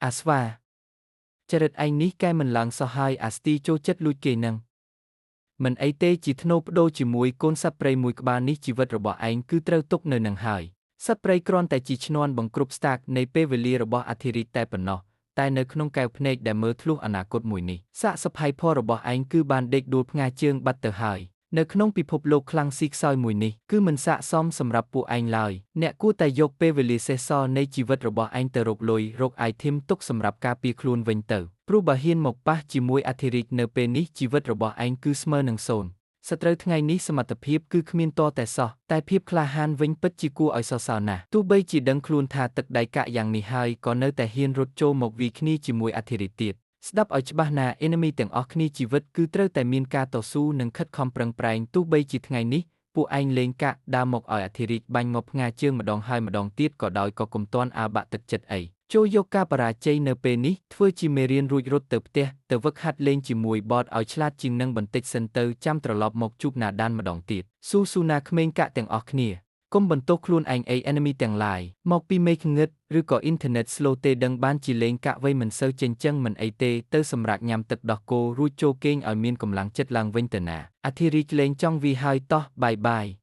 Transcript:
អាស្វាចរិតឯងនេះកែមិនឡើងសោះហើយអាស្ទីចូលចិត្តលួចគេនឹងមិនអីទេជាធ្នូប្ដូរជាមួយកូនសត្វព្រៃមួយក្បាលនេះជីវិតរបស់ឯងគឺត្រូវទុកនៅនឹងហើយសត្វព្រៃគ្រាន់តែជាឈ្នាន់បង្គ្រប់ស្តាកនៃពេលវេលារបស់អធិរាជតែប៉ុណ្ណោះតែនៅក្នុងកែវភ្នែកដែលមើលធ្លុះអនាគតមួយនេះសាកសភ័យផរបស់ឯងគឺបានដេកដួលផ្ងាជើងបាត់ទៅហើយនៅក្នុងពិភពលោកខ្លាំងស៊ីខ្សោយមួយនេះគឺមិនស័ក្តិសមសម្រាប់ពួកឯងឡើយអ្នកគួរតែយកពេលវេលាសេសសល់នៃជីវិតរបស់ឯងទៅរកលុយរក item ទុកសម្រាប់ការពារខ្លួនវិញទៅព្រោះបើហ៊ានមកប៉ះជាមួយអធិរាជនៅពេលនេះជីវិតរបស់ឯងគឺស្មើនឹងសូន្យសត្រូវថ្ងៃនេះសមត្ថភាពគឺគ្មានតតែសោះតែភាពក្លាហានវិញពិតជាគួរឲ្យសរសើរណាស់ទោះបីជាដឹងខ្លួនថាទឹកដៃកាក់យ៉ាងនេះហើយក៏នៅតែហ៊ានរត់ចូលមកវាយគ្នាជាមួយអធិរាជទៀតស្ដាប់ឲ្យច្បាស់ណា enemy ទាំងអស់គ្នាជីវិតគឺត្រូវតែមានការតស៊ូនិងខិតខំប្រឹងប្រែងទោះបីជាថ្ងៃនេះពួកឯងលេងកាក់ដើរមកឲ្យអធិរាជបាញ់ងាប់ផ្ងាជើងម្ដងហើយម្ដងទៀតក៏ដោយក៏កុំទាន់អើបាក់ទឹកចិត្តអីចូលយកការបរាជ័យនៅពេលនេះធ្វើជាមេរៀនរួចរត់ទៅផ្ទះទៅវឹកហាត់លេងជាមួយបតឲ្យឆ្លាតជាងនឹងបន្តិចសិនទៅចាំត្រឡប់មកជួបណាដានម្ដងទៀតស៊ូស៊ូណាក្មេងកាក់ទាំងអស់គ្នាកុំបន្ទោសខ្លួនឯងអី enemy ទាំងឡាយមកពីមេឃងឹតឬក៏អ៊ីនធឺណិត slow ទេដឹងបានជាលេងកាក់វៃមិនសូវចេញចឹងមិនអីទេទៅសម្រាប់ញ៉ាំទឹកដោះគោរួចចូលគេងឲ្យមានកម្លាំងចិត្តឡើងវិញទៅណាអធិរាជលេងចង់វីហើយតោះបាយបាយ។